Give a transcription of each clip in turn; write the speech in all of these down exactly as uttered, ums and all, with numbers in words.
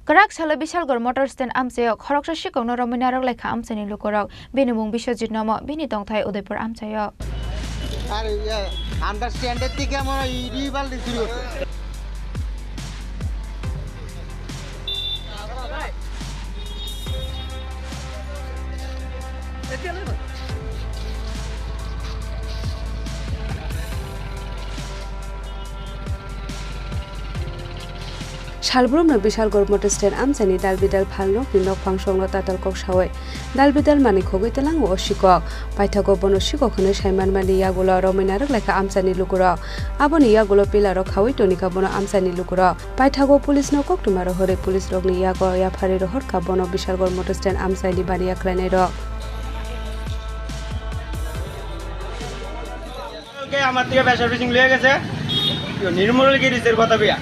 Kwrak salo Bishalgarh Motor Stand amchaio khoroksa sikokno romwi narwk laikha amchaini lukurok. Bini mung Biswajit Nomo, bini tongthai Udaipur amchaio. Ar, iya, understand-er theke amra iri bal di suru gorche. Salbrumno Bishalgarh Motor Stand amchaini dalbidal phalnokni nokphang songno tatal kok sawi dalbidal manwi khogwi tlango o sikok. Paithago bono sikok hwnwi saimanmani yagulo romwi narwk laikha amchaini lukurok. Aboni yagulo pillarok khawi tonikha bono amchaini lukurok. Paithago police-no koktwma rohorwi police-rokni yago yapharwi rohorkha bono Bishalgarh Motor Stand amchaini baniya khlainairok. কালকে আমার থেকে pressure fishing লিয়ে গেছে, নির্মল গিরিজের কথা বিয়া।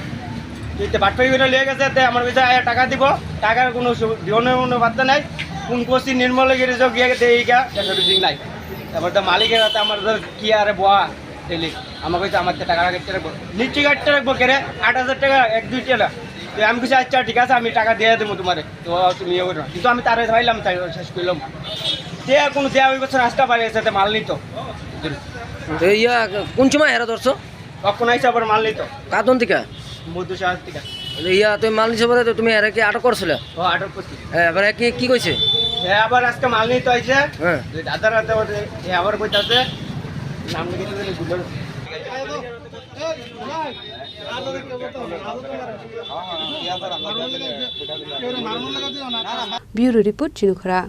তুই তো বাটপাই করে লিয়ে গেছে, তে আমার কাছে আয়া টাকা দিব, টাকার কোনো সু-, দিনের কোনো বার্তা নাই। ফোন করছি নির্মল গিরিজও গিয়ে গেছে, এই গা প্রেশার ফিশিং নাই। তারপর তো মালিকের হাতে আমার তো কি আরে বয়া, ডেলি আমার কাছে আমার তো টাকা রাখতে রাখবো, নিশ্চয়ই কাটতে রাখবো কেরে, আট হাজার টাকা, এক দুই টাকা। তো আমি কিছু, আচ্ছা ঠিক আছে, আমি টাকা দিয়ে দেবো তোমারে। তো তুমি ইয়ে করো না। কিন্তু আমি তারে ধরাইলাম, তাই শেষ করলাম। সে কোনো দেয়া ওই বছর আজকে বাড়ি এসে মাল নিত। তো ইয়া, কোন সময় হেরা ধরছো? কখন আইসে আবার মাল নিত? কাদন থেকে? মধু সাহার থেকে। ইয়া, তুমি মাল নিছো বলে তো তুমি এরা কি আটক করছিলে? ও, আটক করছি। হ্যাঁ, এবার কি, কি কইছে? হ্যাঁ, আবার আজকে মাল নিতে আইছে। হ্যাঁ। ওই দাদার হাতে ওদের, এ আবার কইতাছে, নাম লিখে দিলে গুলো। Bureau report, Chinukhrah.